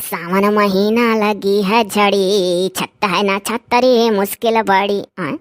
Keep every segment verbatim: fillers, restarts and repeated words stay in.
सावन महीना लगी है झड़ी, छत्त है ना छतरी, मुश्किल बड़ी। आय,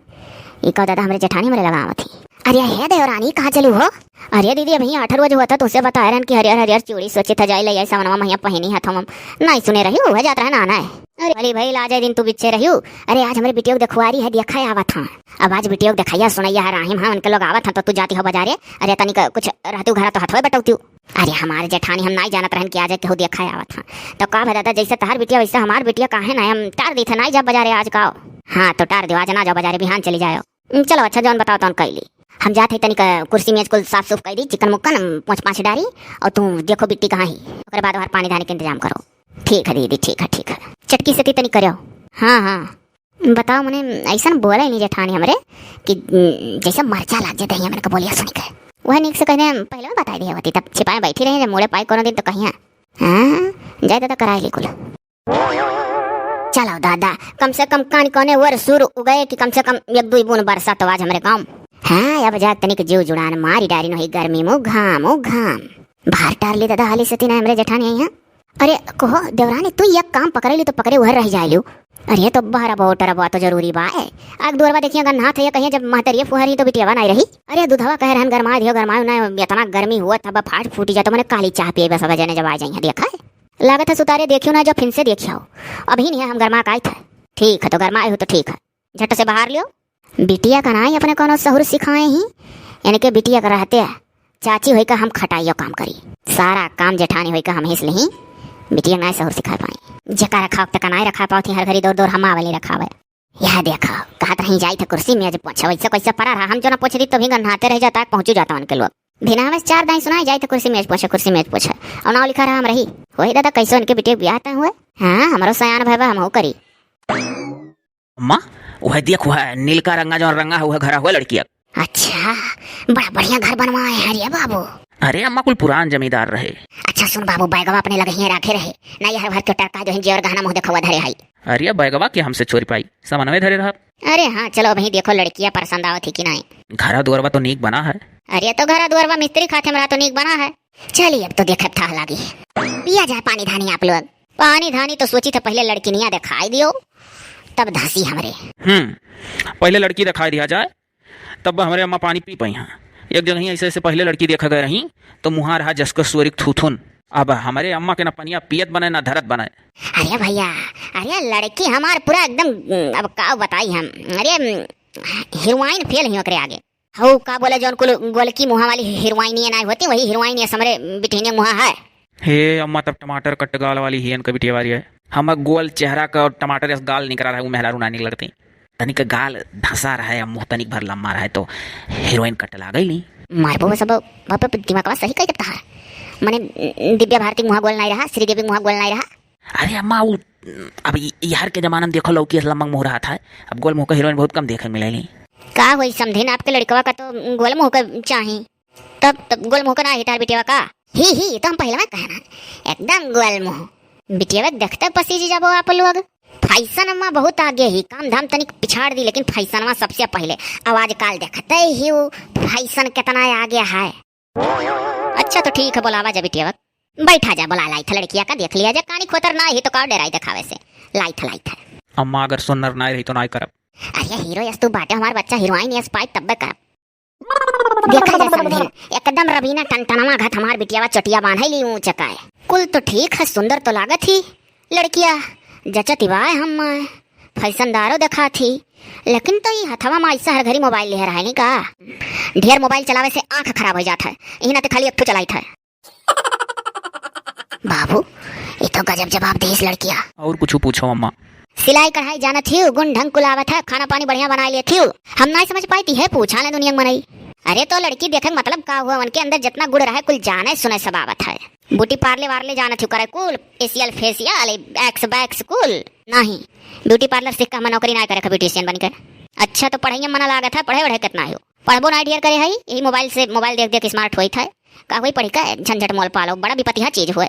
ई का दादा हमरे जेठानी हमरे लगावत ही। अरे हे देवरानी, कहाँ चलू हो? अरे दीदी, अभी आठ रोज हुआ था, तुमसे बताए रहन कि हरियर हरियर चूड़ी सोचे था जाए ले आई, सावनवा महीना पहिनी है, हम नहीं सुने रही, वह जात रहे ना, ना है। अरे भली भाई, ला जाए दिन तू बिच्चे रही। अरे आज हमरे बिटिया के देखुआरी है, देखा आवत हाँ। अब आज बिटिया के देखाइया सुनैया है राहिम, हाँ उनके लोग आवत हैं तो तू जाती हो बाजारे। अरे तनिक कुछ रहती घर तो हथवे बटौती। अरे हमारे जेठानी, हम नाई जानत रहन कि आज केहू देखा आवत हाँ। तो का भा दादा, जैसे तहार बिटिया वैसे हमार बिटिया, काहे ना हम टार दी थे, नाई जाब बाजारे आज का। हाँ तो टार दियो, आज ना जाओ बाजारे, बिहान चली जाओ। हम्म, चलो अच्छा, जौन बताओ तौन कैली। हम जात है तनिक कुर्सी मेज कुल साफ सुफ कर दी, चिकन मुक्कन पोंछ पाँछ डारी, और तू देखो बिट्टी कहाँ ही, ओकरे बाद हमार पानी धानी के इंतजाम करो। ठीक है दीदी, ठीक है, ठीक है। चटकी से तनिक करो। हाँ हाँ। बताओ मने, ऐसन बोले नहीं जेठानी हमरे कि, उम, जैसे मरचा लाग जाते हैं हमरे को बोलिया सुन के। वह नीक से कहने पहले में बताई दिए होती, तब छिपाए बैठी रही, जब मुड़े पाई कोनो दिन तो कहिया। हाँ, जाए दादा कराए ली कुल। चलो दादा, कम से कम कान कोने वर सुर उगए कि कम से कम एक दुई बून बरसा तो आज हमरे गाँव। हाँ, अब जाए तनिक जीव जुड़ान मारी डारी नहीं गर्मी में घाम, ओ घाम। बाहर टार ली दादा, हाली से तीन हमरे जेठानी आई हैं। अरे कहो देवरानी, तू एक काम पकड़े ली तो पकड़े उहर रह जाए लियो। अरे तो बहरा बहुत टरबा तो जरूरी बा है। आग दुअरवा देखिए, अगर नहात है कहिए, जब महतरिये फुहर ही तो बिटियावा नहीं रही। अरे दूधवा कह रहन गरमाए दियो, गरमाए ना, इतना गर्मी हुआ था, फाट फूटी जाए तो मने काली चाह पिए बस, अब जने जब आ जाइए, देखा है। लागत है सुतारे देखियो ना, जब फिन से देखियो। अभी नहीं है, हम गरमा के आए थे। ठीक है, तो गरमाए हो तो ठीक है, झट से बाहर लियो। बिटिया का नाई अपने कोनो सहूर सिखाए ही, इनके बिटिया का रहते चाची होई का हम खटाइयो काम करी, सारा काम जेठानी होई का हम हिस लिही, बिटिया नाई सहूर सिखा पाई। जेका रखाव तका नाई रखा पावत ही, हर घड़ी दौड़ दौड़ हम आवले रखावे। यह देखा, कहत रही जाई थे कुर्सी मेज पोछे, वैसे कैसे पड़ा रहा, हम जो ना पोछ दी तो भी गन्हाते रह जाता है, पहुँचू जाता उनके लोग। भिना में चार दाई सुनाई जाई थे कुर्सी मेज पोछे, कुर्सी मेज पोछे, और नाव लिखा रहा हम रही। वही दादा, कैसे उनके बिटिया के बियाह तय हुए। हाँ, हमारो सयान भय बा, हम हो करी। अम्मा, वह देख, वह नीलका रंगा जौन रंगा है, वह घरा हुआ लड़किया। अच्छा, बड़ा बढ़िया घर बनवाए हैं रे बाबू। अरे अम्मा, कुल पुरान जमींदार रहे। अच्छा सुन बाबू, बैगवा अपने लगे ही रखे रहे, ना यह भर के टरका जो है जेवर गहना मुँह देखवा धरे हई। अरे बैगवा के हमसे चोरी पाई, सामानवे धरे रहा। अरे हाँ, चलो अभी देखो लड़किया पसंद आवत ही कि नहीं। घरा दुआरवा तो नीक बना है। अरे तो घरा दुआरवा मिस्त्री खाते हमरा तो नीक बना है। चलिए, अब तो देखब थाह लागी। पिया जाए पानी धानी आप लोग। पानी धानी तो सोची थे पहले लड़किनिया दिखाई दियो, तब धसी हमरे। हम्म, पहले लड़की दिखाई दिया जाए, तब हमरे अम्मा पानी पी पाई हैं। एक जगह ही ऐसे, ऐसे पहले लड़की देखा गए रही, तो मुहा रहा जसको सोरिक थूथुन। अब हमरे अम्मा के ना पनिया पियत बने, ना धरत बने। अरे भैया, अरे लड़की हमार पूरा एकदम, अब का बताई हम, अरे हीरोइन फेल ही ओकरे आगे। हऊ का बोले, जौन कुल गोलकी मुहा वाली हीरोइन ये नाई होती, वही हीरोइन ये हमरे बिटिया मुहा है। हे अम्मा, तब टमाटर कट गाल वाली हियन का बिटिया वाली है। हम गोल चेहरा का और टमाटर जस गाल निकला रहा, वो मेहरारू नानी लगती। तनिक गाल धंसा रहा है, मुँह तनिक भर लम्बा रहा है, तो हीरोइन कट ला गई ली। मारबो सब, बाप, दिमागवा सही कह देता है। मने दिव्या भारती मुहा गोल नाई रहा, श्रीदेवी मुहा गोल नाई रहा। अरे अम्मा, वो अब इ-, इहर के जमाना में देखो लौकी अस लम्बा मुँह रहा था, अब गोल मुँह का हीरोइन बहुत कम देखे मिले ली। का होई समधिन, आपके लड़कवा का तो गोल मुँह का चाही। तब, तब गोल मुँह का ना हिटार बिटिया का? ही, ही, तो हम पहले में कहना, एकदम गोल मुँह। बिटिया देखते पसीज जाबो आप लोग। फैशन में बहुत आगे ही, काम धाम तनिक पिछाड़ दी, लेकिन फैशन में सबसे पहले। अब आजकल देखते ही वो फैशन कितना आगे है। अच्छा तो ठीक है, बुलावा जा बिटिया, बैठा जा, बुला लाई था लड़किया का, देख लिया जा, कानी खोतर ना ही तो का डेराई दिखावे से। लाई था, लाई था। अम्मा अगर सुन्नर ना रही तो ना करब। अरे हीरो यस तू बाटे हमार बच्चा, हीरोइन यस पाई तब्बे करब। देखा जा समधिन, एकदम रवीना टनटनवा घत हमार बिटियावा चटिया बांधे ली ऊंच काय। कुल तो ठीक है, सुंदर तो लागत ही लड़किया, जचत ही बाय हम फैशनदारो देखा थी, लेकिन तो ई हथवा में ऐसा हर घड़ी मोबाइल ले रहा है नहीं का? ढेर मोबाइल चलावे से आंख खराब हो जात है, यही नाते खाली एक ठो चलाइत है। बाबू, ये तो गजब जवाब देस लड़किया। और कुछ पूछो अम्मा। सिलाई कढ़ाई जानत हियो, गुण ढंग कुल आवत है, खाना पानी बढ़िया बनाए लेत हियो। हम नाई समझ पाई ती है, पूछा ले दुनिया के मनई। अरे तो लड़की देखे के मतलब का हुआ, उनके अंदर जितना गुण रहे कुल जाने सुने सब आवत है। ब्यूटी पार्ले वार्ले जानत हियो करे कुल, फेशियल फेशियल, एक्स बैक्स कुल। नहीं, ब्यूटी पार्लर सीख के हम नौकरी ना करे, ब्यूटिशियन बन के। अच्छा तो पढ़ाई में मना लागत है, पढ़े वढ़े कितना हो? पढ़बो ना ढेर करे है, यही मोबाइल से, मोबाइल देख देख स्मार्ट होइत है। का होई पढ़ी का, झंझट मोल पालो, बड़ा विपतिहा चीज होए।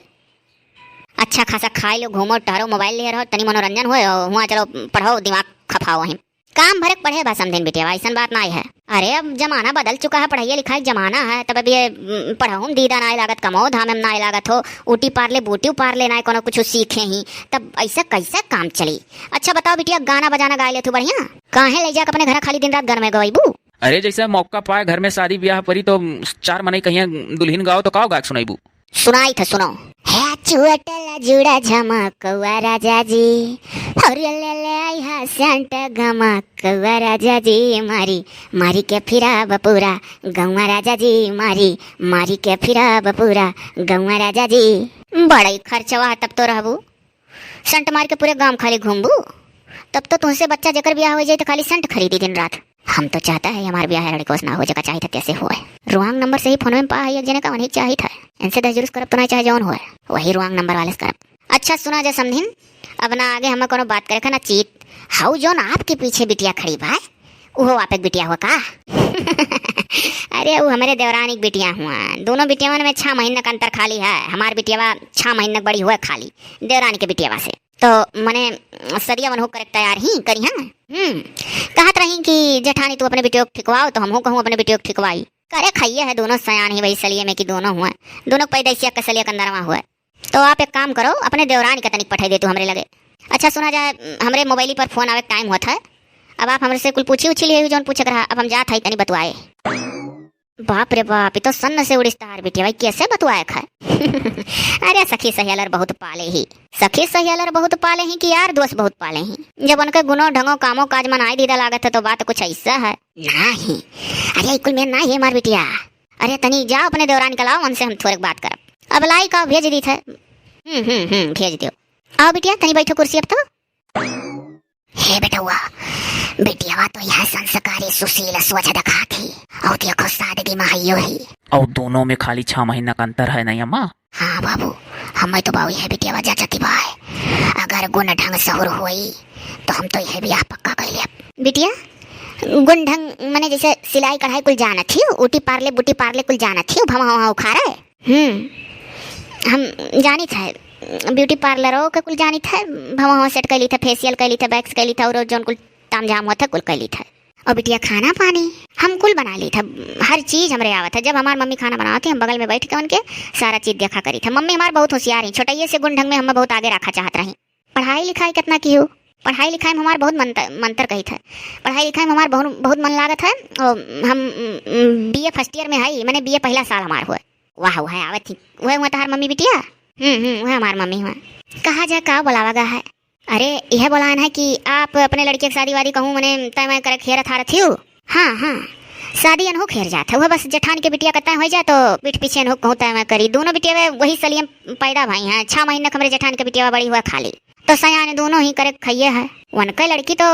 अच्छा खासा खाई लो, घूमो टहरो, मोबाइल लिए रहो, तनी मनोरंजन होए, और हुआ चलो पढ़ो, दिमाग खपाओ वहीं। काम भरे के पढ़े बा समधिन बिटिया, अइसन बात नाहीं है। अरे, अब जमाना बदल चुका है, पढ़ाई लिखाई के जमाना है, तब अब ये, उम, पढ़हूँ में दीदा नाहीं लागत, कमो धामे में नाहीं लागत हो, ऊटी पार ले, बूटी उपार ले, नाहीं कोनो कुछ सीखे ही, तब अइसे कइसे काम चली? अच्छा बताओ बिटिया, गाना बजाना गाय लेत हू बढ़िया? काहे ले जाके अपने घर खाली दिन रात गनवे गवइबू? अरे, जइसे मौका पाए घर में शादी ब्याह परी तो चार मनई कहिया दुल्हिन गाओ तो काव गा के सुनइबू? सुनाई था, सुनो। है चुअटला जुड़ा झमा कौआ राजा जी, और ले ले आई हा सेंट गमा कौआ राजा जी, मारी मारी के फिरा बपूरा गौआ राजा जी, मारी मारी के फिरा बपूरा गौआ राजा जी। बड़ई खर्चवा है, तब तो रहबू सेंट मार के पूरे गांव खाली घूमबू। तब तो तुमसे बच्चा जेकर ब्याह हो जाए तो खाली सेंट खरीदी दिन रात। हम तो चाहता है हमार ब्याह लड़कों से ना हो, जेका चाहित है तैसे होए। रॉन्ग नंबर से ही फोन में पा है एक जने का, उन्हीं चाहित है। इनसे दस जुरुस करब तो ना, चाहे जौन होए, वही रॉन्ग नंबर वाले से करब। अच्छा सुना जा समधिन, अब ना आगे हमें कोनो बात करे का ना चीत। हाउ जौन आपके पीछे बिटिया खड़ी बा, उहो आप एक बिटिया हुआ का? अरे, वो हमारे देवरानी के बिटिया हुआ। दोनों बिटियावन में छह महीने का अंतर खाली है। हमार बिटियावा छह महीने के बड़ी हुआ खाली देवरानी के बिटियावा से। तो मने सदिया वनहु करे के तैयार ही करी, हाँ। हम्म, कहत रही कि जेठानी तू अपने बिटियो के ठिकवाओ, तो हमहू कहूँ अपने बिटियो के ठिकवाई। करे खाइए है दोनों सयान ही वही सलिए में कि दोनों हुए, दोनों के पैदाइशिया के सलिया कंदरवा हुए। तो आप एक काम करो, अपने देवरानी का तनिक पठाई दे तू हमरे लगे। अच्छा सुना जाए, हमरे मोबाइल पर फोन आवे के टाइम होत है, अब आप हमरे से कुल पूछी उछी लिए जौन पूछे के रहा, अब हम जात है तनी बतुआए। बाप रे बाप, ई तो सन्न से उड़िस तहार बिटिया, भाई कैसे बतुआए खाए? अरे सखी सहेलर बहुत पाले ही, सखी सहेलर बहुत पाले ही कि यार दोस्त बहुत पाले ही। जब उनके गुनो ढंगो कामो काज मनाई दीदा लागत है तो बात कुछ ऐसा है। नाही, अरे ई कुल में नाही है हमार बिटिया। अरे तनी जाओ अपने देवरानी का लाओ, उनसे हम थोड़े बात करब। अब लाई का भेज दी थे। हम्म हम्म हम्म भेज दियो। आओ बिटिया तनी बैठो कुर्सी अब तो। हे बेटउआ, बिटियावा तो यह संस्कारी सुशील सोच दिखात ही। और देखो सादगी में हइयो ही। और दोनों में खाली छह महीना का अंतर है नहीं अम्मा? हाँ बाबू, हमें तो बाबू यह बिटियावा जचती बाय। अगर गुण ढंग सहूर होई तो हम तो यह ब्याह पक्का कर लेब। बिटिया, गुण ढंग मने जैसे सिलाई कढ़ाई कुल जानत ही, ऊटी पार्ले बूटी पार्ले कुल जानत ही, भवा वहाँ उखाड़े। हम्म, हम जानित है, ब्यूटी पार्लरो के कुल जानित है, भवा वहाँ सेट कैली था, फेशियल कैली था, वैक्स कैली था, और जौन कुल तामझाम होत है कुल कैली था। और बिटिया खाना पानी हम कुल बना ली था, हर चीज हमरे आवत है। जब हमार मम्मी खाना बनावत थी हम बगल में बैठ के उनके सारा चीज देखा करी था। मम्मी हमार बहुत होशियार ही, छोटइये से गुण ढंग में हमें बहुत आगे रखा चाहत रही। पढ़ाई लिखाई कितना की हो? पढ़ाई लिखाई में हमार बहुत मंतर, मंतर कही था। पढ़ाई लिखाई में हमार बहुत, बहुत मन लागत है। और हम बीए फर्स्ट ईयर में है, मैंने बीए पहला साल हमार हुआ। वाह, वह आवत ही। वह हुआ तहार मम्मी बिटिया? हम्म हम्म, वह हमार मम्मी हुआ। कहा जा का बोलावा गा है? अरे यह बोलान है कि आप अपने लड़के की शादी वादी कहूँ मने तय मैं करे खेर थारत ही हो? हाँ हाँ, शादी अनहु खेर जात है, वह बस जेठान के बिटिया का तय हो जाए तो पीठ पीछे अनहु कहूँ तय मैं करी। दोनों बिटिया वे वही सलियम पैदा भाई हैं, छह महीने के हमरे जेठान के बिटिया बड़ी हुआ खाली, तो सयान दोनों ही करे खाइए है। वनके लड़की तो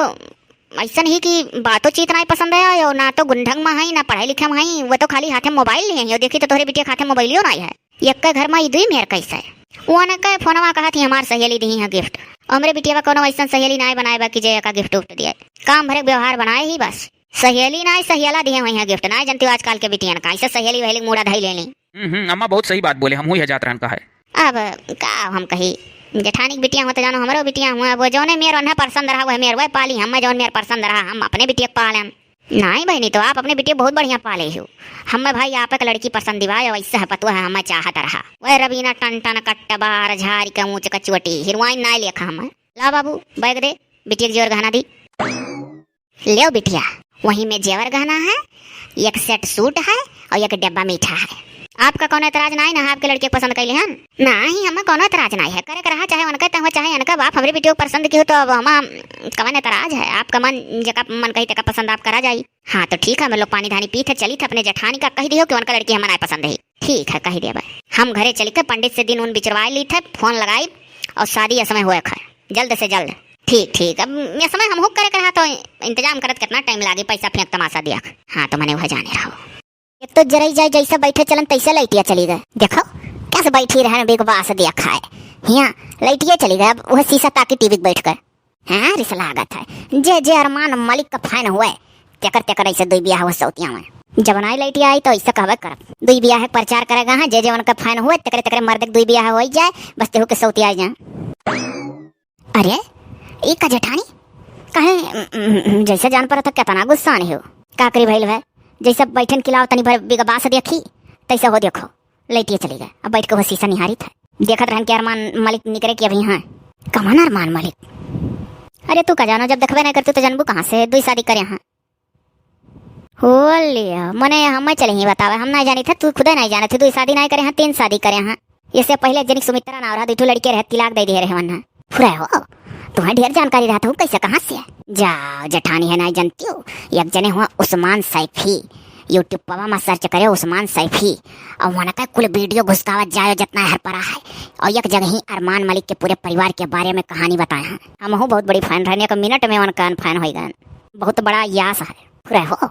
ऐसन ही कि बातों चीत ना पसंद है, और ना तो गुंढंग में है, ना पढ़ाई लिखे में है, वो तो खाली हाथे मोबाइल लिए हैं। देखी तो तोहरे बिटिया के हाथे मोबाइलियो ना है। यक्के घर में ई दुई मेर कैसे? वो उनके फोनवा कहत ही हमार सहेली दिही है गिफ्ट। हमरे बिटिया कोनो ऐसन सहेली ना बनाए बा कि जे एका गिफ्ट उफ्ट दिए। काम भरे के व्यवहार बनाए ही बस। सहेली ना, सहेला दिहे हुई है गिफ्ट ना, जनती आजकल के बिटियन का ऐसे सहेली वहेली के मूड़ा धई लेली। हम्म हम्म, अम्मा बहुत सही बात बोले, हम हुई है जात रहन का है। अब का हम कही, जेठानी के बिटिया हो तो जानो हमरो बिटिया हुआ, वो जौने मेर उन्हें पसंद रहा वह मेर वह पाली, हमें जौन मेर पसंद रहा हम अपने बिटिया के पालेम। नाहीं बहिनी, तो आप अपने बिटिया बहुत बढ़िया पाले हो। हमें भाई आप एक लड़की पसंद दिवाए और ऐसा है पतुआ है हमें चाहत रहा। वह रवीना टन टन कट्टबार झारी के ऊँच कचुअटी हीरोइन नाहीं लेखा हमें। ला बाबू बैग दे, बिटिया के जेवर गहना दी। लेव बिटिया, वही में जेवर गहना है, एक सेट सूट है और एक डब्बा मीठा है। आपका कौनो एतराज नाहीं ना, आपके लड़के के पसंद कैले हन? नाहीं, हमें कौनो एतराज नाहीं है, करे के रहा चाहे उनका तय हो चाहे इनका बाप, हमरे बिटिया के पसंद की हो तो अब हम कवन एतराज है, आपका मन जेका मन कही तेका पसंद आप करा जाई। हाँ तो ठीक है, हम लोग पानी धानी पीत है, चलित है अपने जेठानी का कह दियो कि उनका लड़की हमें नाहीं पसंद है। ठीक है, कह दिया भाई, हम घरे चलिके पंडित से दिन उन बिचरवाए लीत है, फोन लगाई और शादी ये समय हुए है, जल्द से जल्द। ठीक ठीक, अब ये समय हमहू करे के रहा तो इंतजाम करत कितना टाइम लागे, पैसा फेंक तमाशा दिया। हाँ तो मने वह जाने रहो। एक तो जरई जाए जैसे बैठे चलन तैसे लइटिया चली गए। देखो कैसे बैठी रहन बिगबास दिया खाए। हियाँ लइटिया चली गए, अब वह शीशा ताकि टीवी के बैठ कर। हाँ रिस लागत है, जे जे अरमान मलिक का फैन हुए तेकर तेकर ऐसे दुई बियाह हुआ सौतिया में। जब नाई लइटिया आई तो ऐसे कहबे करब, दुई बियाह के प्रचार करेगा। हाँ जे जे उनका फैन हुए तेकरे तेकरे मर्द के दुई बियाह हो जाए, बस तेहू के सौतिया जाए। अरे ई का जेठानी, काहे, उम, उम, उम, जैसे जान पड़त है, केतना गुस्सान हो। का करी भइल है, जैसे बैठन किलाव तनी भर बिगबास देखी, तैसे हो देखो, लैटिए चली गए। अब बैठ के वो शीशा निहारित है, देखत रहन कि अरमान मलिक निकरे कि अभी हाँ। कमन अरमान मलिक? अरे तू का जानो, जब देखबे नहीं करतू तो जानबू कहाँ से, दुई शादी करे हाँ। हो लिया, मने हम चले ही बतावे, हम नहीं जानी थे, तू खुदे नहीं जाने थे, दुई शादी नहीं करे हाँ, तीन शादी करे हाँ। इससे पहले जनिक सुमित्रा नाव रहा, दुई ठो लड़के रहे, तिलाक दे दिए रहे वन्ना। फुरे हो, तुम्हें ढेर जानकारी रहत हो, कैसे, कहाँ से? जाओ जेठानी है, नहीं जानती हो, एक जने हुआ उस्मान सैफी, YouTube पवा में सर्च करे उस्मान सैफी, और वहाँ का कुल वीडियो घुसकावत जायो जितना हर परा है, और एक जगह ही अरमान मलिक के पूरे परिवार के बारे में कहानी बताए हैं। हम बहुत बड़ी फैन रहने, एक मिनट में उनका फैन हो गए, बहुत बड़ा यास है। रहो।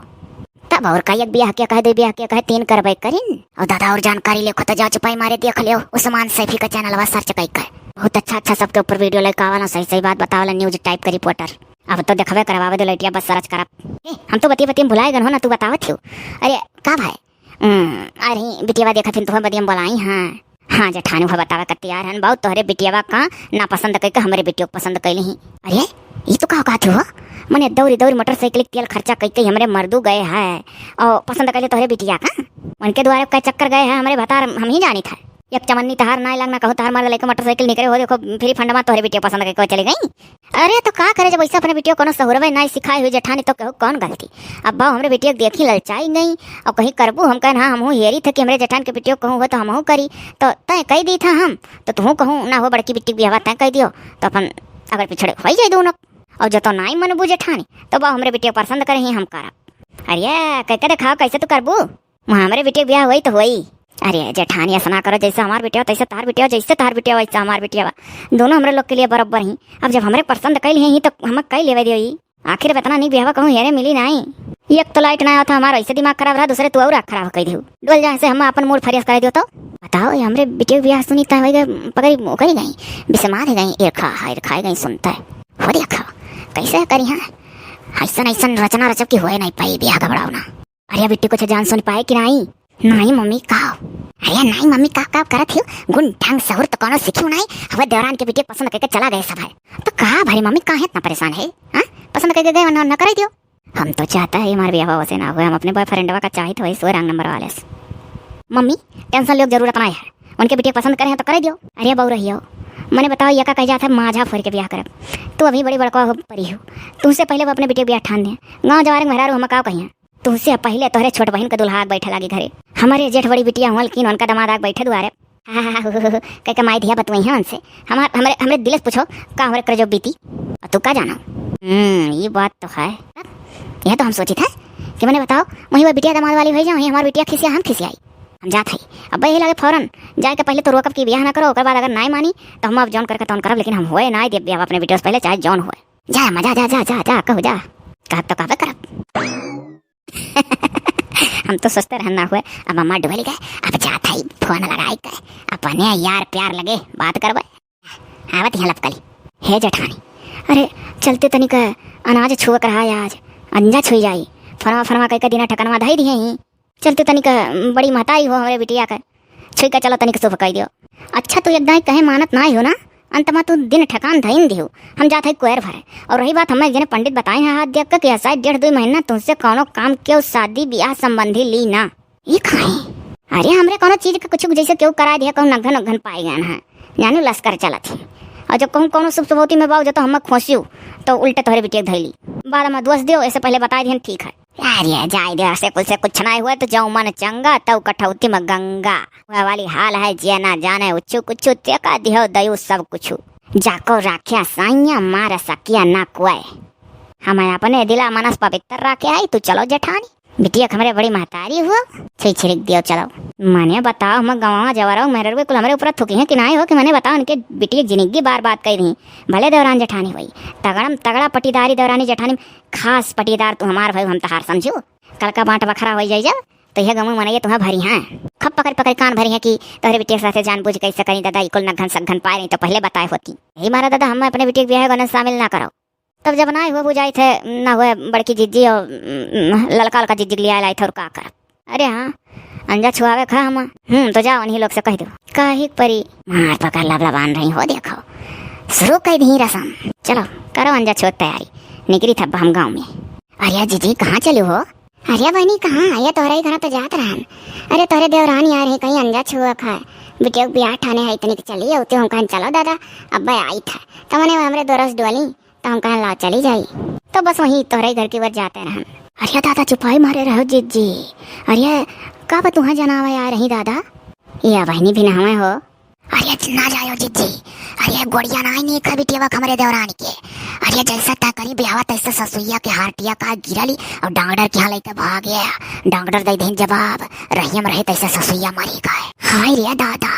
तब और का, एक बियाह के कहे, दो बियाह के कहे, तीन करबे करिन। और दादा और जानकारी लेखो तो जाओ चुपाई मारे देख लियो, उस्मान सैफी का चैनलवा सर्च कई कर। बहुत अच्छा अच्छा सबके ऊपर वीडियो लेके आवाला, सही सही बात बतावाला, न्यूज टाइप का रिपोर्टर। अब तो देखबे करवावे दो लइटिया, बस सर्च करब। ए, हम तो बतिया बतिया में भुलाए गन हो ना, तू बतावत हो। अरे का भाई, हम्म, अरे बिटियावा देखा फिर तुम्हें बदियम बोलाई हाँ। हाँ जेठानी, वह बतावे का तैयार हन, बहुत तोहरे बिटियावा का ना पसंद कइके हमरे बिटियो को पसंद कइले ही। अरे, ई तो का कहत हो? मने दौरी दौरी मोटरसाइकिल के तेल खर्चा कइके हमरे मर्दू गए है और पसंद कइले तोहरे बिटिया का? उनके दुआरे का चक्कर गए है हमरे भतार, हम ही जानी था। एक चमन्नी तहार ना लग ना कहूँ, तहार मर्द लेके मोटरसाइकिल निकरे हो, देखो फ्री फंड में तोहरे बिटिया पसंद कइके चली गई। अरे तो का करे, जब वैसे अपने बिटिया कोनो सहुरवे नाई सिखाई हुई जेठानी, तो कहू कौन गलती? अब बाऊ हमरे बिटिया के देखी ललचाई गई और कहीं करबू, हम कहन हाँ हमहू हेरी थे कि हमरे जेठान के बिटिया कहूँ हो तो हमहू करी, तो तय कही दी था हम, तो तुहू कहूँ ना हो बड़की बिट्टी के बियाहवा तय कही दियो, तो अपन अगर पिछड़े हो जाए दोनों। और जो तो नाई मनबू जेठानी, तो बाऊ हमरे बिटिया के पसंद करे ही हम करब। अरे कह के देखाओ कैसे तू करबू? वहाँ हमरे बिटिया के बियाह होई तो होई। अरे जेठानी, ऐसा ना करो, जैसे हमार बिटिया तैसे तहार बिटिया, जैसे तहार बिटिया वैसे हमार बिटिया बा। दोनों हमरे लोग के लिए बराबर ही। अब जब हमरे पसंद कैल ही तो हम कई लेवे दियो। आखिर अब इतना नीक बियाह कहूँ हेरे मिली नाई। एक तो लाइट ना आवत, हमार ऐसे दिमाग खराब रहा, दूसरे तू और खराब कर दियो। डोल जाए से हम अपन मूड फ्रेश कर दियो तो। बताओ, ये हमरे बिटिया के बियाह सुनी ता होई गए, पगड़ी ओकरी गई, बिसमार ही गई, ईर्खा, ईर्खा गई सुनता है। हो देखा, कैसे करी हाँ? ऐसन ऐसन रचना रचब की होए नहीं पाई, बियाह घबराओ ना। अरे बिट्टी कुछ जान सुन पाए कि नाई? नाई मम्मी का? अरे नाई मम्मी का, का करत हियो? गुण ढंग सहूर तो कोनो सीखियो नाई। हवे देवरान के बिटिया पसंद करके चला गए सब है। तो का भरी मम्मी काहे इतना परेशान है? हाँ? पसंद करके गए वरना न कराई दियो। हम तो चाहता है हमारे बियाह वैसे ना हुए, हम अपने बॉयफ्रेंडवा का चाहित वही सो रंग नंबर वाले से। मम्मी टेंशन लियो जरूरत नहीं है, उनके बिटिया पसंद करे हैं तो करे दियो। अरे बहू रहियो, मने बताओ ये का कह जात है माझा फोर के बियाह करब? तू अभी बड़ी बड़का हो परी हो, तुमसे पहले वो अपने बिटिया के बियाह ठान दे। गाँव जवारे में मेहरारू हम का कहिए? तुहसे पहिले तोहरे छोट बहिन के दुल्हा आके बैठे लागी घरे। हमरे जेठ बड़ी बिटिया हुआ, लेकिन उनका दामाद आके बैठे दुआरे। कह के माई धिया बतुई है उनसे। हमार, हमरे, हमरे दिल से पूछो, का हमरे कर जो बीती? और तू का जानो? हम्म, ये बात तो है। यह तो हम सोचित है कि मने बताओ, वहीं वो बिटिया दामाद वाली हो जाओ, वहीं हमार बिटिया खिसिया, हम खिसियाई। हम जात है। अब यही लगे फौरन जाए के पहले तो रोकब की बियाह ना करो, ओकर बाद अगर नाई मानी तो हम अब जौन करके तौन करब, लेकिन हम होए नाई देब बियाह अपने बिटिया से पहले, चाहे जौन होए। जा अम्मा, जा, जा, जा, जा, जा, कहू जा। कहब तो कहबे करब। हम तो सोचते रहन ना हुए, अब अम्मा डुबल गए, अब जात है फोन लगाई के, अपने यार प्यार लगे बात करबे। आवत यहाँ लपकली। हे जेठानी, अरे चलते तनिक अनाज छुअक रहा आज, अंजा छुई जाई, फरवा फरवा कह के दिना ठकनवा धई दिए ही। चलते तनिक बड़ी महताई हो हमरे बिटिया के, छुई के चलो तनिक शुभ कह दियो। अच्छा तू एक दाई कहे मानत ना हो ना, अंत में तू दिन ठकान धइन दिहो। हम जात है कुएर भरे। और रही बात हमें जने पंडित बताए हैं हाथ देख के कि शायद डेढ़ दो महीना तुमसे कौनो काम के शादी ब्याह संबंधी ली ना। ये काहे? अरे हमरे कौनो चीज के कुछ जैसे केहू करा दिया, कहूँ नघन उघन पाए गए हैं, जानो लश्कर चलत ही। और जब कहूँ कौनो शुभ शुभौती में बाऊ जो तो हम खोसियो तो उल्टे तोहरे बिटिया के धैली। बाद में दोष दियो, ऐसे पहले बताए दिहन ठीक है। अरे जाए दे, ऐसे कुल से कुछ नहीं हुआ तो जाओ मन चंगा तब कठौती में गंगा। वह वाली हाल है जे ना जाने उच्चू कुछू ते का दिहो दयू सब कुछू। जाको राख्या साइया मार सकिया ना कोय। हम अपने दिला मनस पवित्र राखे आई, तू चलो जेठानी। बिटिया के हमरे बड़ी महतारी हुआ, छई छिड़क दियो चलो। मने बताओ, हम गवां जवरौ मेहररुए कुल हमरे ऊपर थुकी हैं कि नाई हो कि मने बताओ, इनके बिटिया जिंदगी बार बात कही दी। भले देवरान जेठानी हुई, तगड़म तगड़ा पटीदारी देवरानी जेठानी, खास पटीदार तू हमार भाई, हम तहार समझू। कल का बांट बखरा हो जाई जब, तो यह गमू मनइया तुम्हें भरी हैं। खप पकड़ पकड़ कान भरी हैं कि तोहरे बिटिया के साथे जानबूझ कैसे करी दादा, ई कुल नघन सघन पाए रही तो पहले बताए होती। यही मारा दादा हम अपने बिटिया के ब्याह में शामिल ना करो। तब जब ना हुए बुझाई थे, ना हुए बड़की जिज्जी और, उम, ललका ललका जिज्जी के लिए आए थे और का करब। अरे हाँ, अंजा छुआवे खा हम। हम्म, तो जाओ उन्हीं लोग से कह दो। काहे के परी? मार पकड़ लबलबान रही हो, देखो। शुरू कर दी रसम। चलो, करो अंजा छुआ के तैयारी। निकरी था हम गाँव में। अरे जिज्जी, कहाँ चलू हो? अरे बहिनी, कहाँ? अरे तोहरे ही घर तो जात रहन। अरे तोहरे देवरानी आ रही, कहीं अंजा छुआ खाए। बिटिया के बियाह ठाने है, इतनी के चली, उते हम कहन चलो दादा, अब आई था। तो मने हमरे दोरस डोली, तो हम कहन लाओ चली जाई। तो बस वहीं तोहरे ही घर की ओर जाते रहन। अरे दादा, चुपाई मारे रहो जिज्जी। अरे का बा तुहाँ जनावे आ रही दादा? या बहिनी भी नहवे हो। अरे ना जायो जिज्जी, अरे गोड़िया नाई नीक है बिटिया के हमरे देवरानी के। अरे जैसा तय करी बियाहवा तैसे ससुइया के हारटिया का गिरली और डॉक्टर के यहाँ लेके भाग गया। डॉक्टर दे दिन जवाब, रहियम रहे तैसे ससुइया मरी गए। हाय रे दादा,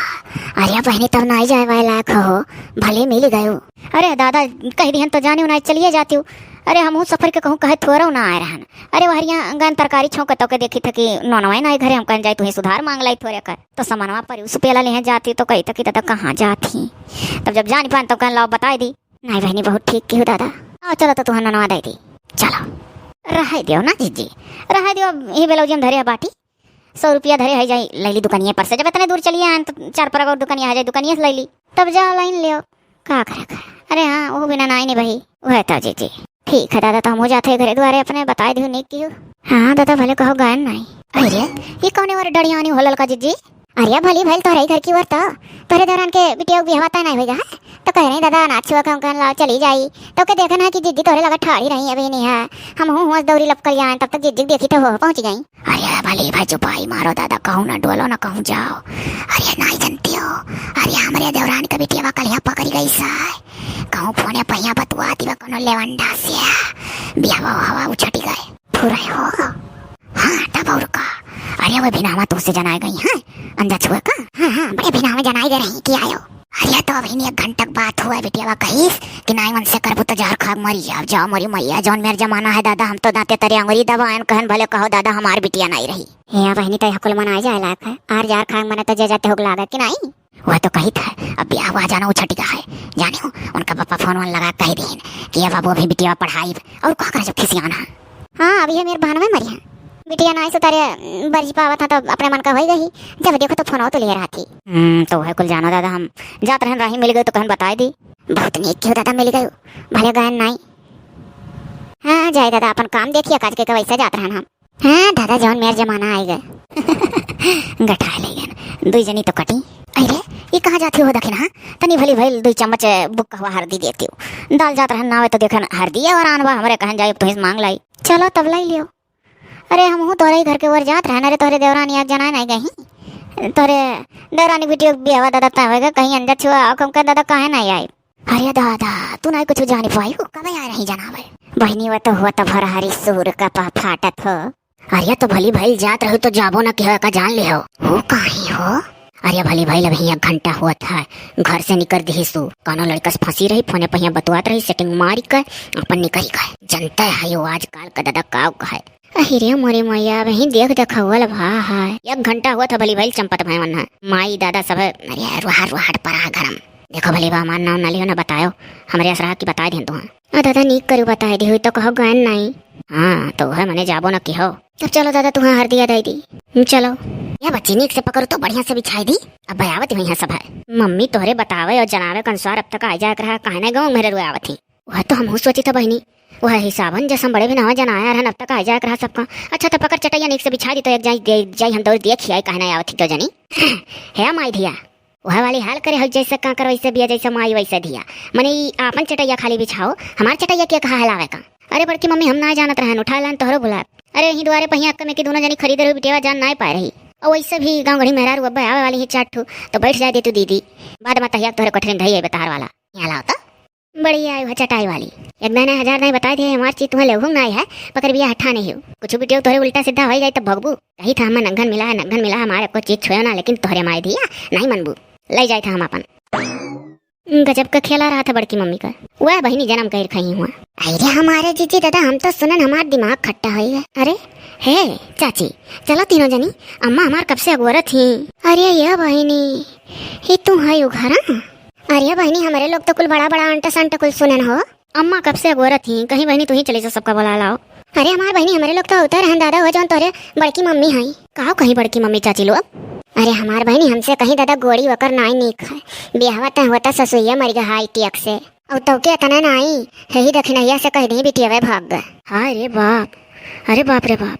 अरे बहिनी तब नाई जाए वाला लायक हो, भले मिल गयो। अरे दादा, कह दिहन तो जाने उनाई चलिए जाती हूँ। अरे हमहू सफर के कहूँ कहे थोड़ा ना आए रहन। अरे वहरिया गन तरकारी छौंक तौके देखी था कि नौनवाई नाई घरे, हम कहन जाई तुही सुधार मांग लाई थोड़े कर। तो समनवा पर उस पेला लेहे जाती तो कही था कि दादा कहाँ जाती। तब जब जानी पान तो कहन लाओ बताई दी। नाई बहिनी बहुत ठीक की हो दादा। आओ चलो तो तुहन नौनवा दे दी। चलो। रहे दियो ना जिज्जी, रहे दियो। ये ब्लाउज हम धरे है बाटी। सौ रुपया धरे है जाई, लैली दुकानिया पर से। जब इतने दूर चलिए आन तो चार परग और दुकानिया है जाई, दुकानिया से लैली। तब जा लाइन लियो। का करे का? अरे हाँ, वो बिना नाई नहीं बही। वह तो जिज्जी। ठीक है दादा, तो हम हो जाते हैं घरे दुआरे अपने, बताए दियो नीक की हो। हाँ दादा, भले कहो गायन नाई। अरे, ये कौने वाले डड़ियानी हो ललका जिज्जी? अरे भली भइल तोहरे ही घर की ओर तो। तोहरे देवरान के बिटिया के बियाहवा तय नाई होइगा है। तो कह रही दादा अनाथ छुआ के हम कहन लाओ चली जाई। तो के देखन है कि जिज्जी तोहरे लगे ठाड़ी रही अभी नहीं है। हम हूँ हुआ दौरी लपकल जाए, तब तक जिज्जी देखी तो हो पहुँच गई। अरे भली भाई चुपाई मारो दादा, कहूँ ना डोलो ना कहूँ जाओ। अरे नाई जानती हो, अरे हमरे देवरान के बिटिया कल यहाँ पकड़ी गई सा। कहूँ फोने पहिया बतुआ दिवा कोनो लेवंडा से। बियाहवा हवा उछटी गए। फुरे हो। हाँ, तब और का। अरे वो बिनावा तो से जनाए गई हैं। अंजा छुए का? हाँ, हाँ, बड़े बिनावा जनाए गए रही कि आयो। अरे तो अभी नहीं एक घंटा के बात हुआ, बिटियावा कहिस कि नाई मन से करबू तो जहर खाग मरी जाओ, जाओ मोरी मैया, जौन मेर जमाना है दादा, हम तो दांते तरे अंगुरी दबाएन कहन भले कहो दादा हमार बिटिया नाई रही। हे बहिनी, तो यह कुल मनाए जाए लायक है। आर जार खाग मने तो जे जाते होग लागे कि नाई? वह तो कही था, अब ब्याह हुआ जाना उछट गया है। जाने हो, उनका पापा फोन वोन लगा कह दीन कि अब, अब वो भी बिटिया पढ़ाई और का करे जब खिसियाना। हाँ, अभी है मेरे बहन में मरी है। बिटिया नाई से तारे बरजी पावत है तो अपने मन का होई गई। जब देखो तो फोन तो ले रहा थी। हम्म, तो है कुल जानो दादा, हम जात रहन राही मिल गए तो कहन बताए दी। बहुत नेक क्यों दादा मिल गए, भले गायन नाई। हाँ, जाए दादा अपन काम देखिए, काज के वैसे जात रहन हम। हाँ दादा, जौन मेर जमाना आए गए। गठा ले गए, दुई जनी तो कटी। अरे, ये कहाँ जाती हो दखिन, हाँ? तनी भली भइल दुई चम्मच बुक कहवा हरदी देती हो। दाल जात रहन नावे तो देखन हरदी और आनवा हमरे कहन जाए, तुहिस मांग लाई। चलो तब लाई लियो। अरे, हम हूँ तोहरे ही घर के ओर जात रहन। अरे, तोहरे देवरानी आज जनाए नहीं गई। तोहरे देवरानी बिटिया बियाहवा दादा तय होएगा, कहीं अंदर छुआ आओ, हम कह दादा काहे नहीं आई? अरे दादा, तू नाई कुछ जानी पाई हो, कब आ रही जनावे? बहिनी, वो तो हुआ तो भर हरी सूर का पा फाटत हो। अरे तो भली भइल जात रहू तो जाबो ना किहो का जान लिहो। वो काहे हो? अरे भली भइल अभी एक घंटा हुआ था, घर से निकर दिहिसु। कौनो लड़का से फंसी रही, फोने पहिया बतुआत रही, सेटिंग मारी के अपन निकरी गए। जनता है यो आजकल का दादा काव का है। अहि रे मोरे मैया, वहीं देख देखौल भा है। एक घंटा हुआ था भली भइल चंपत भय वन्हा। माई दादा सब, अरे रुहाट रुहाट परा घरम। देखो भली बा, हमार नाम ना लियो ना बतायो, हमरे असरा की बताए देन तुहाँ। आ दादा, नीक करू बताए दी हुई तो कहो गयन नाई। हाँ, तो है मने जाबो ना किहो। तब चलो दादा, तुहाँ हरदिया दे दी। हम्म, चलो। या बच्ची नीक से पकड़ो तो बढ़िया से बिछाई दी। अब बयावत हुई है सब है। मम्मी तोहरे बतावे और जनावे के अनुसार अब तक आ जाए के रहा, काहे नहीं गाँव मेरे रुआवत ही। वह तो हमहू सोची था बहिनी, वह हिसाबन जैसे हम बड़े भी नावा जनाया रहन, अब तक आ जाए के रहा सबका। अच्छा तो पकड़ चटैया नीक से बिछा दी तो एक जाई, दे, जाई हम दौड़ दिया खियाई काहे नहीं आवत ही क्यों जानी। हे माई धिया, वह वाली हाल करे हो जैसे कांकर वैसे बिया, जैसे माई वैसे धिया। मने ई आपन चटैया खाली बिछाओ, हमार चटैया के कहा हलावे का? अरे बड़की मम्मी, हम ना जानत रहन, उठा लान तोहरो भुला। अरे यहीं दुआरे पहिया अक्का में की दोनों जनी खरीदे रहो बिटिया जान ना पाए रही। और वैसे भी गाँव गढ़ी मेहरारू अब आवे वाली है चार ठो, तो बैठ जाए दे तू दीदी, बाद में तहिया तोहरे कठरिन ढही है बतार वाला। यहाँ लाओ तो। बढ़िया है वह चटाई वाली। एक महीना हजार नहीं बताए थे, हमार चीज तुम्हें लेहू ना है, पकड़ बिया हठा नहीं हो। कुछ बिटिया तोहरे उल्टा सीधा हो जाए तब भगबू। कही था हम नंगन मिला है, नंगन मिला है, हमारे को चीज छुए ना, लेकिन तोहरे माई धिया नहीं मनबू। ले जाए था हम अपन। गजब का खेला रहा था बड़की मम्मी का। वह बहिनी जन्म कर खाई हुआ। अरे हमारे जीजी दादा, हम तो सुनन हमार दिमाग खट्टा हो गया। अरे हे चाची, चलो तीनों जनी, अम्मा हमार कब से अगोरत ही। अरे ये बहिनी, ही तू है उघरा? अरे बहिनी, हमरे लोग तो कुल बड़ा बड़ा अंट संट कुल सुनन हो। अम्मा कब से अगोरत ही, कहीं बहिनी तू ही चली जा, सबका बुला लाओ। अरे हमार बहिनी, हमरे लोग तो होते रहन दादा हो, जौन तोरे बड़की मम्मी हई। कहो कहीं बड़की मम्मी चाची लोग? अरे हमार बहिनी, हमसे कहीं दादा गोड़ी वकर नाई नीक है। बियाहवा तय होता ससुइया मर गया हाई टियक से। अउ तोके एतना नाई, यही दखिनहिया से कहि दी बिटियवे भाग गए। हाय रे बाप, अरे बाप रे बाप,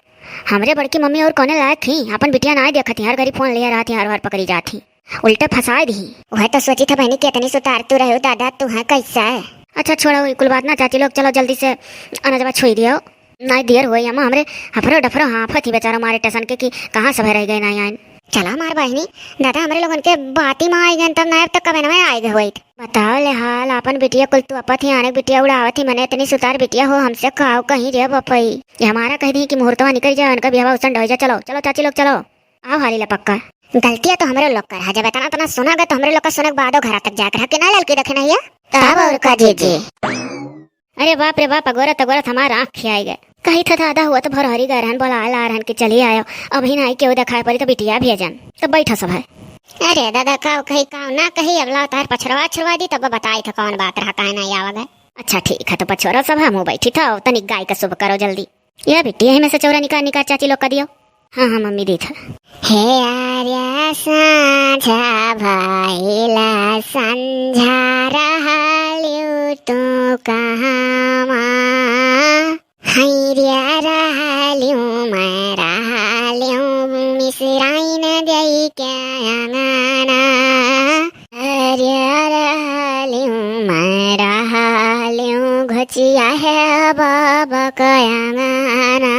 हमरे बड़की मम्मी अउर कौने लायक थी, आपन बिटिया नाई देखत ही, हर घड़ी फोन लिए रहत ही, हर हर पकड़ी जात ही, उल्टे फंसाए दी। वह तो सोचित ह बहिनी कि एतनी सुतार तू रहे हो दादा, तू है कैसा है। अच्छा छोड़ो ई कुल बात ना चाची लोग, चलो जल्दी से अनजवा छुई दियो। नाई देर होई अम्मा, हमरे हफरो डफरो हाँफत ही बेचारो मारे टेसन के कि कहाँ सभे रहि गए नाई आइन। चला हमार बहिनी, दादा हमरे लोगन के बाती मा आइ गए तब नाई अब तक कबे नवे आइ गए होइत। बताओ ले हाल, आपन बिटिया कुल तू अपत ही, आने बिटिया उड़ावत ही, मने एतनी सुतार बिटिया हो, हमसे काव कहीं रे बपई। ये हमारा कहि दी कि मुहूर्तवा निकरि जाए, उनका बियाहवा उसन ढोई जा। चलो चलो चाची लोग चलो, आओ हाली ला पक्का। गलतिया तो हमरे लोग कर है, जब एतना एतना सुना गए तो हमरे लोग का सुने के बादो घरा तक जाए के रहा कि ना ललकी दखिनहिया। तब अउर का जीजी। अरे बाप रे बाप, अगोरत अगोरत हमार आँख खियाई गए। कही था दादा हुआ तो भरहरी गए रहन, बोला ला रहन कि चली आयो, अभी नाई केहू देखाए पड़ी तो बिटिया भेजन। तब बैठा सब है। अरे दादा काव कही काव ना कही, अब लाओ तार पछरवा छुड़वा दी, तब बताई था कौन बात रहा, काहे नाई आवा गए। अच्छा ठीक है, तो पछोरा सब है, मुँह बैठी था, तनिक गाय का शुभ करो जल्दी। या बिट्टी, यही में से चौरा निकाल निकाल चाची लोग का दियो। हाँ हाँ मम्मी, देत है। हे आर्या साँझा भइला संझा रहल्यू तू कहाँवा? हैरिया रहल्यू मैं रहल्यू मिसराइन देई के अंगना। अरे रहल्यू मैं रहल्यू घोचिया है बाबा का अंगना।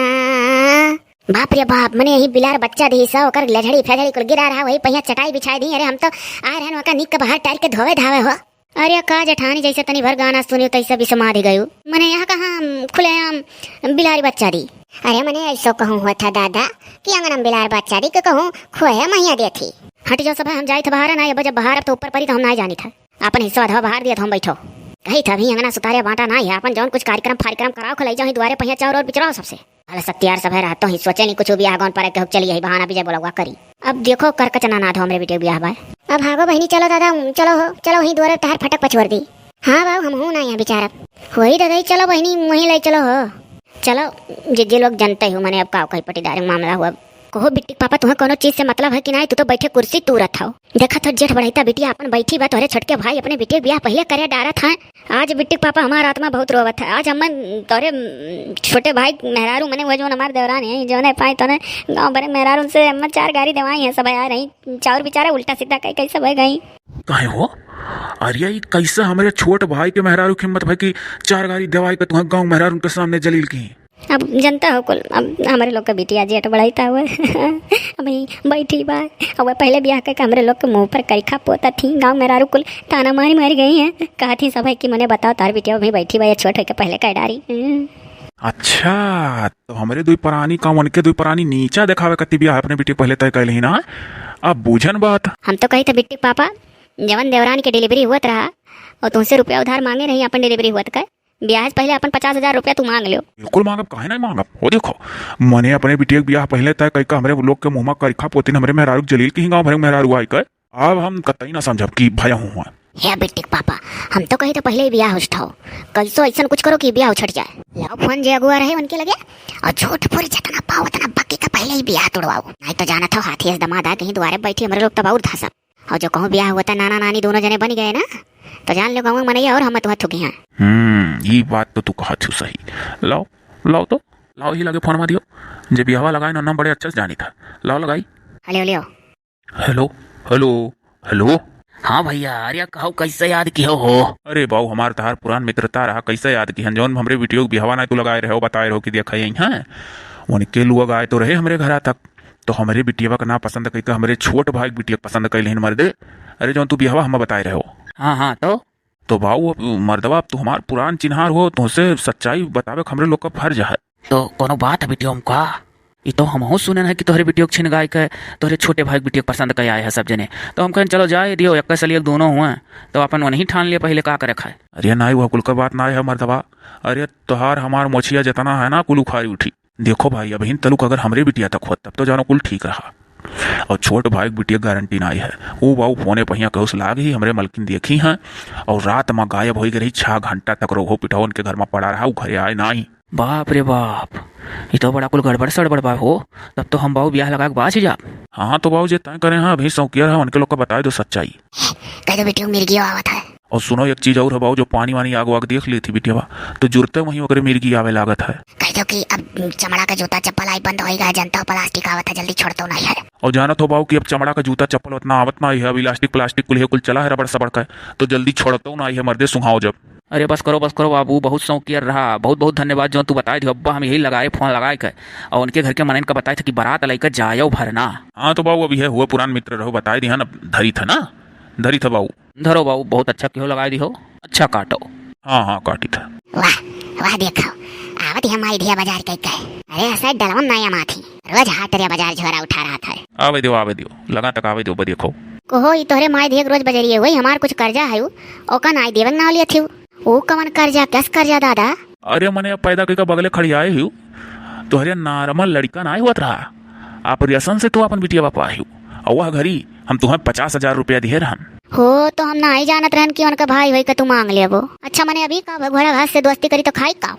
बाप रे बाप, मने यही बिलार बच्चा दी सा, ओकर लझड़ी फझड़ी कुल गिरा रहा, वही पहिया चटाई बिछाई दी। अरे हम तो आए रहन वका निक के बाहर टाइर के धोवे धावे हो। अरे का जेठानी, जैसे तनी भर गाना सुनियो तैसे भी समाधि गयो। मने यहाँ कहाँ, हम, खुलेआम बिलारी बच्चा दी। अरे मने ऐसो कहूँ होत है दादा कि अंगना में बिलार बच्चा दी के कहूँ खोए महिया देत ही। हट जाओ सब, हम जाइत बाहर ना, अब जब बाहर अब तो ऊपर परी तो हम ना जानी था। आपन हिस्सा आधा बाहर दिया तो हम बैठो। कही था अभी अंगना सुतारे बांटा ना है, आपन जौन कुछ कार्यक्रम फारिक्रम कराओ, खलाई जाओ ही दुआरे पहिया चाउर और बिचराओ सबसे। भला सत्यार सब है रहतो ही, सोचे नहीं कुछ भी आगौन पर के चली यही बहाना विजय बोलवा करी। अब देखो कर कचना ना धो हमरे बिटिया बियाह बाय। अब भागो बहिनी, चलो दादा, चलो हो, चलो वहीं दुआरे तहार फटक पछोर दी। हाँ बाबू, हम हूँ ना यहाँ बेचारा। वही दादा, चलो बहिनी, वहीं ले चलो हो। चलो, जे, जे लोग जनते हो, मने अब का कही पटीदार मामला हुआ। कहो बिट्टी के पापा, तुहें कोनो चीज से मतलब है कि नाई? तू तो बैठे कुर्सी तूरत हो। देखत हो जेठ बढ़ैता बिटिया अपन बैठी बा, तोहरे छोटके भाई अपने बिटिया के बियाह पहिले करे डारत हैं। आज बिट्टी के पापा हमार आत्मा बहुत रोवत है। आज हमन तोहरे, उम, छोटे भाई मेहरारू मने वो जौन हमार देवरान है, जौने पाए तोने गाँव भरे मेहरारू से हमन चार गारी देवाई हैं सब यार, यही चाउर बेचारा उल्टा सीधा कही कैसे भय गई। काहे हो? अरे ई कैसे हमरे छोट भाई के मेहरारू के हिम्मत भई कि चार गारी देवाई के तुहें गाँव मेहरारू के सामने जलील की? अब जनता हो कुल, अब हमरे लोग के बिटिया जेठ बढ़ाई था हुए। अभी बैठी बा, अब पहले बियाह करके हमरे लोग के मुँह पर करिखा पोता थी, गाँव मेहरारू कुल ताना मारी मारी गई हैं, कहा थी सब है कि मने बताओ तार बिटिया अभी बैठी बा या छोट है के पहले कह डारी। हम्म। अच्छा, तो हमरे दुई परानी का उनके दुई परानी नीचा देखावे कती बियाह अपने बिटिया पहले तय कैले ही ना? अब बूझन बात। हम तो कही थे बिट्टी के पापा, जवन देवरान के डिलीवरी हुअत रहा और तुमसे रुपया उधार मांगे रही अपन डिलीवरी हुअत का, ब्याह से पहले अपन पचास हजार रुपया तू मांग लियो। बिल्कुल मांगब, काहे नहीं मांगब? हो देखो, मने अपने बिटिया के ब्याह पहले तय कइके हमरे लोग के मुँह मा करिखा पोतिन, हमरे मेहरारू के जलील की गाँव भरे मेहरारू आई कर। अब हम कतई ना समझब कि भया हूँ हुआ। हे बिट्टी के पापा, हम तो कही तो पहले ही ब्याह उठाओ, कैसो ऐसन कुछ करो कि ब्याह उछट जाए। लाओ फोन जे अगुआ रहे उनके लगे, और झूठ फूस जितना पाओ उतना बक्की का पहले ही ब्याह तुड़वाओ, नहीं तो जानत हो हाथी ऐस दमाद आ कहीं दुआरे बैठी हमरे लोग तब और धसब। और जो कहूँ ब्याह हुआ था, नाना नानी दोनों जने बन गए ना, तो जान लो गाँव में मनैया और हम तुहा थुकी हैं। हम्म, ई बात तो तू कहा छू सही। लाओ, लाओ तो, लाओ ही लगे फोन मा दियो। जे बियाहवा लगाए ना, नाम बड़े अच्छे से जानी था। लाओ लगाई। हेलो, हेलो। हेलो, हेलो, हेलो। हाँ भैया, अरे कहो कैसे याद किहो हो? अरे बाऊ, हमार तहार पुरान मित्रता रहा, कैसे याद किहन? जौन हमरे बिटियो के बियाहवा ना तू लगाए रहे हो, बताए रहो कि देखा यही है, उनके लोग आए तो रहे हमरे घरा तक, तो हमरे बिटिया का ना पसंद कइके हमरे छोट भाई के बिटिया के पसंद कइ लेहिन मर्दे। अरे जौन तू बियाहवा हमें बताए रहे हो। हाँ, हाँ, तो? तो बाऊ, अब मर्दवा, अब तू हमार पुरान चिन्हार हो, तुहसे सच्चाई बतावे के हमरे लोग का फर्ज है। तो कोनो बात है बिटिया में का? ई तो हमहू सुने है कि तोहरे बिटियो के छिन गाय के तोहरे छोटे भाई के बिटियो के पसंद कइ आए है सब जने। तो हम कहें चलो जाए दियो, एक सलियक दोनों हुआ, तो अपन वनही ठान लिया पहले का करे खाए। अरे नाई, वह कुल का बात ना है मर्दवा। अरे तोहार हमार मोछिया जितना है ना, कुल उखारी उठी। देखो भाई, अबहिन तलुक अगर हमरे बिटिया तक होत, तब तो जानो कुल ठीक रहा। और छोट भाई के बिटिया गारंटी नाई है। ऊ बाऊ फोने पहिया कहूस लाग ही हमरे मलकिन देखी हैं, और रात मा गायब होई गई रही। छह घंटा तक रोहो पिठौन के घर मा पड़ा रहा, ऊ घरे आए नाई। बाप रे बाप, ये तो बड़ा कुल गड़बड़ सड़बड़ बा हो। तब तो हम बाऊ ब्याह लगा के बाच ही जाब। हाँ, तो बाऊ जे तय करे हैं, अभी सौकिया रहा, उनके लोग का बताए दो सच्चाई। कह दो बिटिया मिर्गियो आवत है। और सुनो, एक चीज और है बाऊ, जो पानी वानी आग वाग देख लेती बिटिया बा, तो जुरते वहीं ओकरे मिर्गी आवे लागत है। कह दो कि अब चमड़ा का जूता चप्पल आई बंद होई गए, जनता प्लास्टिक आवत है, जल्दी छोड़तो नहीं है। और जानत हो बाऊ कि अब चमड़ा का जूता चप्पल उतना आवत ना है, अब इलास्टिक प्लास्टिक कुल है, कुल चला है रबड़ सबड़ का, तो जल्दी छोड़तो ना है मर्दे, सुहाओ जब। अरे बस करो, बस करो बाबू, बहुत शौकिया रहा, बहुत बहुत धन्यवाद जो तू बताए दियो। अब्बा हम यही लगाए, फोन लगाए के, और उनके घर के मनइन का बताए थे कि बारात लइका जायो भरना। हाँ तो बाऊ, अभी है हुआ पुरान मित्र रहो, बताए दिया ना, धरी था ना, धरी था बाऊ। धरो बाऊ, बहुत अच्छा किहो लगाए दिहो, अच्छा काटो। हाँ हाँ, काटी था। वाह वाह, देखो आवत है माई धिया बाजार कह कह। अरे ऐसा डलवन ना या माथी, रोज हाट रे बाजार झोरा उठा रहा था। आवे दियो, आवे दियो, लगा तक आवे दियो, बदिया खाओ। कहो, ई तोहरे माई धिया के रोज बजरिए हुई, हमार कुछ कर्जा है उ, ओका नाई देवे के नाव लिया थी। उ कवन कर्जा, कस कर्जा दादा? अरे मने अब पैदा कइका बगले खड़ी आए हुई, तोहरे नार्मल लड़का नाई हुआ रहा, ऑपरेशन से तू अपन बिटिया बापा आए हु, और वह घड़ी हम तुम्हें पचास हजार रुपया दिए रहन। हो, तो हम नाई जानत रहन कि उनका भाई होई के तू मांग लेबो। अच्छा, मने अभी का भगोड़ा घास से दोस्ती करी तो खाई का?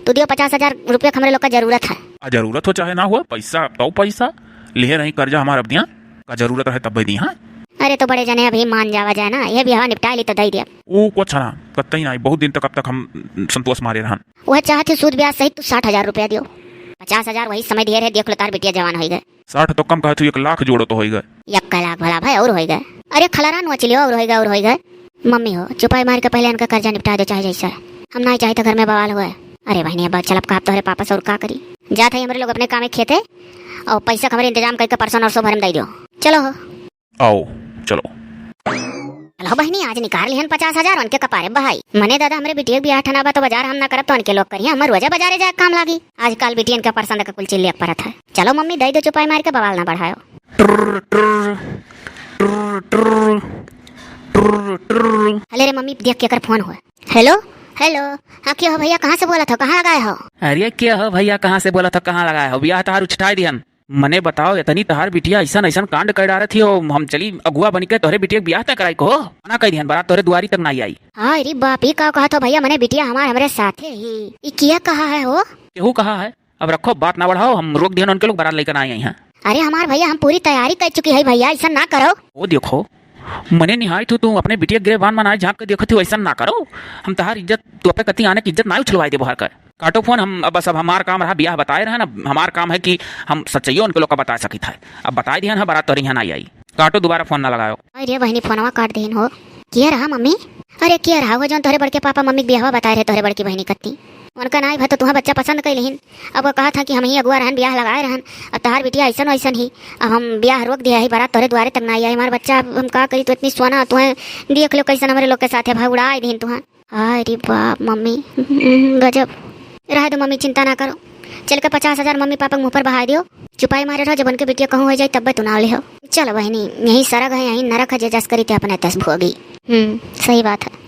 तू दियो पचास हजार रुपया, हमरे लोग का जरूरत है। आ, जरूरत हो चाहे ना हो, पैसा तो पैसा, लिहे रही कर्जा हमार अब दिया, का जरूरत रहे तब दी, हाँ? अरे तो बड़े जने अभी मान जावा जाए ना, ये बियाह निपटा ली तो दई दिया। ऊ कुछ ना, कतई ना, बहुत दिन तक अब तक हम संतोष मारे रहन। वह चाहत है सूद ब्याज सहित तू साठ हजार रुपया दियो। पचास हजार वही समय दिए रहे, देख लो तार बिटिया जवान होई गए। साठ तो कम कहत हूँ, एक लाख जोड़ो तो होई गए। एक लाख भला भाई और होई गए। अरे खलरा नोच लियो, और होई गए, और होई गए। मम्मी हो, चुपाई मार के पहले इनका कर्जा निपटा दे, चाहे जैसा है। हम ना चाहे तो घर में बवाल हुआ है। अरे बहनी, अब चलब का, आप तोहरे पापा से और का करी? जात है हमरे लोग अपने कामे खेते, और पैसा के हमरे इंतजाम करके परसों नरसों भरे में दे दियो। चलो हो। आओ, चलो। चलो बहनी, आज निकाल लिहन पचास हजार उनके कपारे बहाई। मने दादा, हमरे बिटिया के बियाह ठना बा तो बाजार हम ना करब तो उनके लोग करिए, हमर रोजा बाजारे जाए काम लागी। आजकल बिटियन के पसंद का कुल चीज ले परत है। चलो मम्मी, दे दो चुपाई मार के, बवाल ना बढ़ायो। टुर्र, टुर्र, टुर्र, टुर्र, टुर्र, टुर्र। अरे रे मम्मी, देख केकर फोन हुआ। हेलो, हेलो। हाँ, क्या हो भैया, कहाँ से बोलत हो, कहाँ लगाए हो? अरे क्या हो भैया, कहाँ से बोलत हो, कहाँ लगाए हो? बियाह तहार उछटाई दिहन। मने बताओ, इतनी तहार बिटिया ऐसन ऐसन कांड कर डारत ही हो, हम चली अगुआ बन के तोहरे बिटिया के बियाह तय कराई को? मना कह दिहन, बारात तोहरे दुआरी तक ना आई। हाँ, अरे बाप, ई का कहत हो भैया, मने बिटिया हमार हमरे साथे ही। ई किया कहा है हो? केहू कहा है? अब रखो, बात ना बढ़ाओ, हम रोक दिहन उनके लोग, बारात लेकर ना आई हैं। अरे हमार भैया, हम पूरी तैयारी कर चुकी है भैया, ऐसा ना करो। ओ देखो, मने निहायत हो तू अपने बिटिया गिरेबान मनाए झांक के देखत हो, ऐसा ना करो। हम तहार इज्जत, तू अपने कति आने की इज्जत ना उछलवाए दे बाहर कर। काटो फोन, हम अब बस, अब हमार काम रहा, बियाह बताए रहन, अब हमार काम है कि हम सच्चाइयों उनके लोग का बता सकित है। अब बताए दिहन, हाँ, बारात तोहरे यहाँ ना आई। काटो, दोबारा फोन ना लगाओ। अरे बहनी, फोनवा काट देहन हो। किया रहा मम्मी? अरे किया रहा हो, जौन तोहरे बड़के पापा मम्मी के बियाहवा बताए रहे तोहरे बड़की बहनी कत्ती। उनका नाई भा तो तुहा बच्चा पसंद कइ लिहिन। अब वो कहा था कि हम ही अगुआ रहन, बियाह लगाए रहन, अब तहार बिटिया ऐसन वैसन ही, अब हम बियाह रोक दिया ही, बारात तोहरे द्वारे तक ना आई। हमार बच्चा, अब हम का करी, तू इतनी सोना, तुहें देख लो कैसन हमरे लोग के साथ है, भा उड़ाए दिहिन तुहा। अरे बाप मम्मी, हम्म, गजब। रहे दो मम्मी, चिंता ना करो, चल के पचास हजार मम्मी पापा के मुँह पर बहाए दियो। चुपाई मारे रहो, जब उनके बिटिया कहूँ हो जाए तब तू ना ले हो। चलो बहनी, यही सरग है, यही नरक है, जे जस करी ते अपने तस भोगी। हम्म, सही बात है।